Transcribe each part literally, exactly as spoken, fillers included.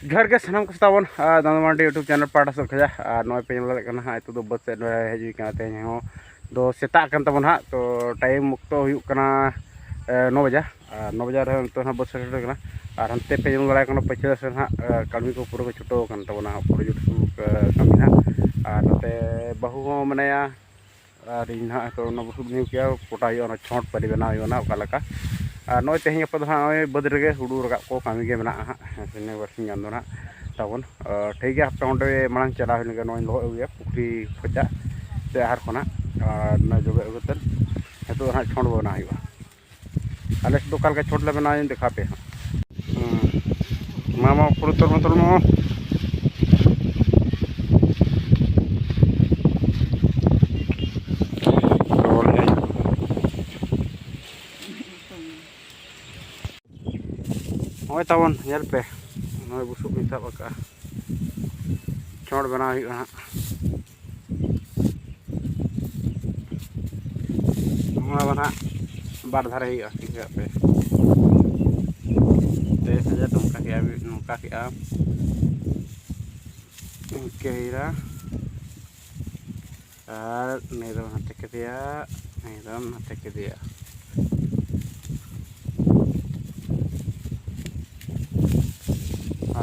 ᱡᱚᱦᱟᱨ ᱜᱮ ᱥᱟᱱᱟᱢ ᱠᱚ ᱥᱮᱛᱟᱜ ᱵᱚᱱ, ᱟᱨ ᱫᱟᱱᱫᱟ ᱢᱟᱨᱰᱤ YouTube channel ᱯᱟᱦᱴᱟ ᱥᱮᱫ ᱠᱷᱚᱱᱟᱜ᱾ ᱟᱨ ᱱᱚᱜᱼᱚᱭ ᱯᱮ ᱧᱮᱞ ᱫᱟᱲᱮᱭᱟᱜ ᱠᱟᱱᱟ ᱦᱟᱸᱜ, ᱱᱤᱛᱚᱜ ᱫᱚ ᱵᱟᱹᱫᱽ ᱥᱮᱫ ᱱᱚᱜᱼᱚᱭ ᱦᱮᱡ ᱦᱩᱭ ᱠᱟᱱᱟ᱾ ᱛᱮᱦᱮᱧ ᱦᱚᱸ ᱫᱚ ᱥᱮᱛᱟᱜ ᱠᱟᱱ ᱛᱟᱵᱚᱱᱟ ᱦᱟᱸᱜ, ᱛᱚ time ᱚᱠᱛᱚ ᱦᱩᱭᱩᱜ ᱠᱟᱱᱟ, ᱮ, ᱱᱚ ᱵᱟᱡᱟ᱾ ᱟᱨ ᱱᱚ ᱵᱟᱡᱟ ᱨᱮ ᱱᱤᱛᱚᱜ ᱦᱟᱸᱜ ᱵᱟᱹᱫᱽ ᱥᱮᱴᱮᱨ ᱠᱟᱱᱟ᱾ ᱟᱨ ᱦᱟᱱᱛᱮ ᱯᱮ ᱧᱮᱞ ᱫᱟᱲᱮᱭᱟᱜ ᱠᱟᱱᱟ, ᱯᱟᱹᱪᱷᱞᱟᱹ ᱥᱮᱫ ᱦᱟᱸᱜ, ᱮ, ᱠᱟᱹᱲᱢᱤ ᱠᱚ ᱯᱩᱨᱟᱹ ᱠᱚ ᱪᱷᱩᱴᱟᱹᱣ ᱟᱠᱟᱱ ᱛᱟᱵᱚᱱᱟ ᱦᱟᱸᱜ, ᱯᱩᱨᱟᱹ ᱡᱳᱨ ᱥᱳᱨ, ᱮ, ᱠᱟᱹᱢᱤ ᱦᱟᱸᱜ᱾ ᱟᱨ ᱱᱚᱛᱮ ᱵᱟᱹᱦᱩ ᱦᱚᱸ ᱢᱮᱱᱟᱭᱟ, ᱟᱨ ᱤᱧ ᱱᱟᱦᱟᱜ ᱱᱤᱛᱚᱜ ᱚᱱᱟ ᱵᱩᱥᱩᱵ ᱧᱩ ᱠᱮᱜᱼᱟ, ᱯᱚᱴᱟ ᱦᱩᱭᱩᱜᱼᱟ, ᱚᱱᱟ ᱪᱷᱚᱸᱴ ᱯᱟᱹᱨᱤ ᱵᱮᱱᱟᱣ ᱦᱩᱭᱩᱜᱼᱟ ᱱᱟᱦᱟᱜ ᱚᱠᱟ ᱞᱮᱠᱟ᱾ ᱟᱨ ᱱᱚᱜᱼᱚᱭ ᱛᱮᱦᱮᱧ ᱜᱟᱯᱟ ᱫᱚ ᱦᱟᱸᱜ ᱱᱚᱜᱼᱚᱭ ᱵᱟᱹᱫᱽ ᱨᱮᱜᱮ ᱦᱩᱲᱩ ᱨᱟᱠᱟᱵ ᱠᱚ ᱠᱟᱹᱢᱤ ᱜᱮ ᱢᱮᱱᱟᱜᱼᱟ ᱦᱟᱸᱜ, ᱦᱮᱸ ᱥᱮ, ᱱᱤᱭᱟᱹ ᱵᱟᱨᱥᱤᱧ ᱜᱟᱱ ᱫᱚ ᱱᱟᱦᱟᱜ ᱛᱟᱵᱚᱱ᱾ ᱟᱨ ᱴᱷᱤᱠ ᱜᱮᱭᱟ, ᱦᱟᱯᱮ ᱚᱸᱰᱮ ᱢᱟᱲᱟᱝ ᱪᱟᱞᱟᱣ ᱦᱩᱭ ᱞᱮᱱ ᱜᱮ, ᱱᱚᱜᱼᱚᱭ ᱞᱚᱦᱚᱫ ᱟᱹᱜᱩᱭᱟ ᱯᱩᱠᱷᱨᱤ ᱠᱷᱚᱱᱟᱜ ᱥᱮ ᱟᱦᱟᱨ ᱠᱷᱚᱱᱟᱜ, ᱟᱨ ᱚᱱᱟ ᱡᱚᱵᱮ ᱟᱹᱜᱩ ᱠᱟᱛᱮᱫ ᱱᱤᱛᱚᱜ ᱫᱚ ᱦᱟᱸᱜ ᱪᱷᱚᱸᱴ ᱵᱚ ᱵᱮᱱᱟᱣ ᱦᱩᱭᱩᱜᱼᱟ᱾ ᱟᱞᱮ ᱥᱮᱫ ᱫᱚ ᱚᱠᱟ ᱞᱮᱠᱟ ᱪᱷᱚᱴ ᱞᱮ ᱵᱮᱱᱟᱣᱟ, ᱤᱧ ᱫᱮᱠᱷᱟᱣ ᱯᱮᱭᱟ ᱦᱟᱸᱜ᱾ ᱦᱩᱸ᱾ ᱢᱟ, ᱢᱟ, ᱯᱩᱨᱟᱹ ᱛᱚᱞ ᱢᱟ, ᱛᱚᱞ ᱢᱟ᱾ ᱱᱚᱜᱼᱚᱭ ᱛᱟᱵᱚᱱ, ᱧᱮᱞ ᱯᱮ, ᱱᱚᱜᱼᱚᱭ ᱵᱩᱥᱩᱵ ᱤᱧ ᱥᱟᱵ ᱟᱠᱟᱫᱼᱟ, ᱪᱷᱚᱸᱴ ᱵᱮᱱᱟᱣ ᱦᱩᱭᱩᱜᱼᱟ ᱦᱟᱸᱜ᱾ ᱱᱚᱣᱟ ᱫᱚ ᱱᱟᱦᱟᱜ ᱵᱟᱨ ᱫᱷᱟᱨᱮ ᱦᱩᱭᱩᱜᱼᱟ, ᱴᱷᱤᱠ ᱜᱮᱭᱟ ᱯᱮ᱾ ᱵᱮᱥ, ᱟᱪᱪᱷᱟ, ᱱᱚᱝᱠᱟ ᱠᱮᱜᱼᱟ, ᱱᱚᱝᱠᱟ ᱠᱮᱜᱼᱟ, ᱤᱱᱠᱟᱹ ᱦᱩᱭᱩᱜᱼᱟ᱾ ᱟᱨ ᱱᱩᱭ ᱫᱚ ᱱᱟᱛᱮ ᱠᱮᱫᱮᱭᱟ, ᱱᱩᱭ ᱫᱚ ᱱᱟᱛᱮ ᱠᱮᱫᱮᱭᱟ᱾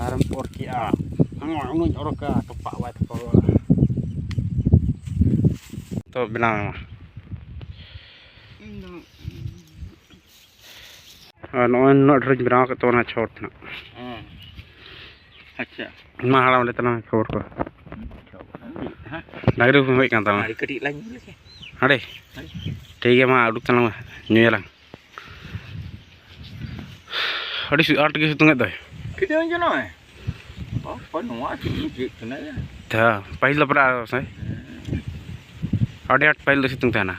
ᱟᱨᱮᱢ ᱚᱨ ᱠᱮᱜᱼᱟ, ᱩᱱᱟᱹᱜ ᱚᱨ ᱠᱟᱜᱼᱟ, ᱛᱚᱯᱟᱜ ᱵᱟᱭ ᱛᱚᱯᱟᱜᱚᱜᱼᱟ᱾ ᱛᱚ ᱵᱮᱱᱟᱣ ᱢᱮ ᱢᱟ᱾ ᱤᱧ ᱫᱚ ᱟᱨ ᱱᱚᱜᱼᱚᱭ ᱱᱩᱱᱟᱹᱜ ᱰᱷᱮᱨᱤᱧ ᱵᱮᱱᱟᱣ ᱠᱮᱫ ᱛᱟᱵᱚᱱᱟ ᱪᱷᱚᱴ ᱱᱟᱜ᱾ ᱦᱮᱸ᱾ ᱟᱪᱪᱷᱟ᱾ ᱢᱟ ᱦᱟᱲᱟᱢ ᱞᱟᱹᱭ ᱛᱟᱞᱟᱝ ᱢᱮ ᱠᱷᱚᱵᱚᱨ ᱠᱚ᱾ ᱪᱷᱚᱴ ᱦᱮᱸ᱾ ᱰᱟᱝᱨᱤ ᱠᱚ ᱦᱩᱭ ᱠᱟᱱ ᱛᱟᱢᱟ᱾ ᱟᱹᱰᱤ ᱠᱟᱹᱴᱤᱡ ᱞᱟᱝ ᱧᱩ ᱞᱮᱜᱮ᱾ ᱦᱟᱸᱰᱮ? ᱦᱳᱭ᱾ ᱴᱷᱤᱠ ᱜᱮᱭᱟ, ᱢᱟ ᱩᱰᱩᱠ ᱛᱟᱞᱟᱝ ᱢᱮ, ᱧᱩᱭᱟᱞᱟᱝ᱾ ᱟᱹᱰᱤ ᱥᱤ-, ᱟᱸᱴ ᱜᱮ ᱥᱤᱛᱩᱝ ᱮᱫ ᱫᱚᱭ᱾ ᱠᱷᱤᱫᱟᱹᱣ ᱡᱚᱱᱚᱜ ᱢᱮ᱾ ᱚᱠᱚᱭ ᱱᱚᱣᱟ ᱪᱮᱫ ᱤᱧ ᱪᱮᱫ ᱠᱟᱱᱟ ᱭᱟ? ᱦᱮᱸ, ᱯᱟᱹᱦᱤᱞ ᱫᱚ ᱯᱨᱟᱭ ᱥᱮ ᱦᱮᱸ᱾ ᱟᱹᱰᱤ ᱟᱸᱴ ᱯᱟᱹᱦᱤᱞ ᱫᱚ ᱥᱤᱛᱩᱝ ᱛᱟᱦᱮᱱᱟ᱾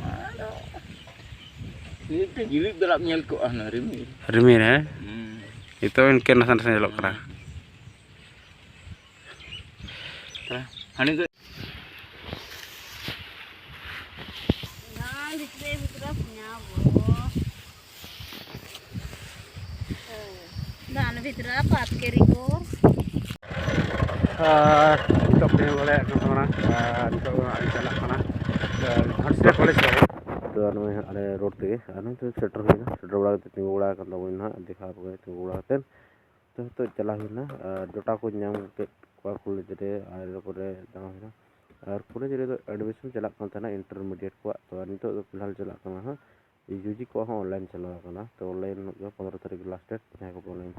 ᱟᱫᱚ ᱱᱤᱛ ᱫᱚ ᱡᱤᱞᱤᱫ ᱵᱮᱲᱟᱢ ᱧᱮᱞ ᱠᱚᱜᱼᱟ ᱦᱩᱱᱟᱹᱝ ᱨᱤᱢᱤᱞ᱾ ᱨᱤᱢᱤᱞ, ᱦᱮᱸ? ᱦᱩᱸ᱾ ᱱᱤᱛᱚᱜ ᱤᱱᱠᱟᱹ ᱱᱟᱥᱮ ᱱᱟᱥᱮ ᱧᱮᱞᱚᱜ ᱠᱟᱱᱟ᱾ ᱦᱩᱸ᱾ ᱛᱟᱦᱞᱮ ᱦᱟᱹᱱᱤ ᱫᱚ ᱚᱱᱟ ᱵᱷᱤᱛᱨᱤ ᱵᱷᱤᱛᱨᱤ ᱯᱩᱱᱭᱟ ᱵᱚ᱾ ᱦᱮᱸ᱾ ᱫᱟᱱ ᱵᱷᱤᱛᱨᱟ ᱯᱟᱛ ᱠᱮᱨᱤ ᱠᱚ᱾ ᱟᱨ ᱱᱤᱛᱚᱜ ᱯᱮ ᱧᱮᱞ ᱫᱟᱲᱮᱭᱟᱜ ᱠᱟᱱ ᱛᱟᱵᱚᱱᱟ, ᱟᱨ ᱱᱤᱛᱚᱜ ᱫᱚ ᱦᱟᱸᱜ ᱪᱟᱞᱟᱜ ᱠᱟᱱᱟ ᱜᱷᱟᱴᱥᱤᱞᱟᱹ ᱠᱚᱞᱮᱡᱽ ᱨᱮ᱾ ᱛᱚ ᱱᱚᱜᱼᱚᱭ ᱦᱟᱸᱜ ᱟᱞᱮ ᱨᱳᱰ ᱛᱮᱜᱮ, ᱟᱨ ᱱᱤᱛᱚᱜ ᱥᱮᱴᱮᱨ ᱦᱩᱭᱱᱟ, ᱥᱮᱴᱮᱨ ᱵᱟᱲᱟ ᱠᱟᱛᱮ ᱛᱤᱸᱜᱩ ᱵᱟᱲᱟ ᱟᱠᱟᱱ ᱛᱟᱵᱚᱱ ᱱᱟᱦᱟᱜ, ᱫᱮᱠᱷᱟᱣ ᱟᱯᱮ ᱛᱤᱸᱜᱩ ᱵᱟᱲᱟ ᱠᱟᱛᱮ᱾ ᱛᱚ ᱱᱤᱛᱚᱜ ᱪᱟᱞᱟᱣ ᱦᱩᱭᱱᱟ, ᱟᱨ ᱡᱚᱴᱟᱣ ᱠᱚᱧ ᱧᱟᱢ ᱠᱮᱫ ᱠᱚᱣᱟ ᱠᱚᱞᱮᱡᱽ ᱨᱮ, ᱟᱨ ᱤᱱᱟᱹ ᱯᱚᱨᱮ ᱫᱟᱬᱟ ᱦᱩᱭᱱᱟ᱾ ᱟᱨ ᱠᱚᱞᱮᱡᱽ ᱨᱮᱫᱚ ᱮᱰᱢᱤᱥᱚᱱ ᱪᱟᱞᱟᱜ ᱠᱟᱱ ᱛᱟᱦᱮᱱᱟ ᱤᱱᱴᱟᱨᱢᱤᱰᱤᱭᱮᱴ ᱠᱚᱣᱟᱜ, ᱛᱚ ᱱᱤᱛᱚᱜ ᱫᱚ ᱯᱷᱤᱞᱦᱟᱞ ᱪᱟᱞᱟᱜ ᱠᱟᱱᱟ ᱦᱟᱸᱜ ᱤᱭᱩ ᱡᱤ ᱠᱚᱣᱟᱜ ᱦᱚᱸ ᱚᱱᱞᱟᱭᱤᱱ ᱪᱟᱞᱟᱣ ᱟᱠᱟᱱᱟ᱾ ᱛᱚ ᱚᱱᱞᱟᱭᱤᱱ ᱦᱤᱡᱩᱜᱼᱟ, ᱯᱚᱱᱨᱚ ᱛᱟᱹᱨᱤᱠᱷ ᱞᱟᱥᱴ ᱰᱮᱴ, ᱡᱟᱦᱟᱸᱭ ᱠᱚ ᱚᱱᱞᱟᱭᱤᱱ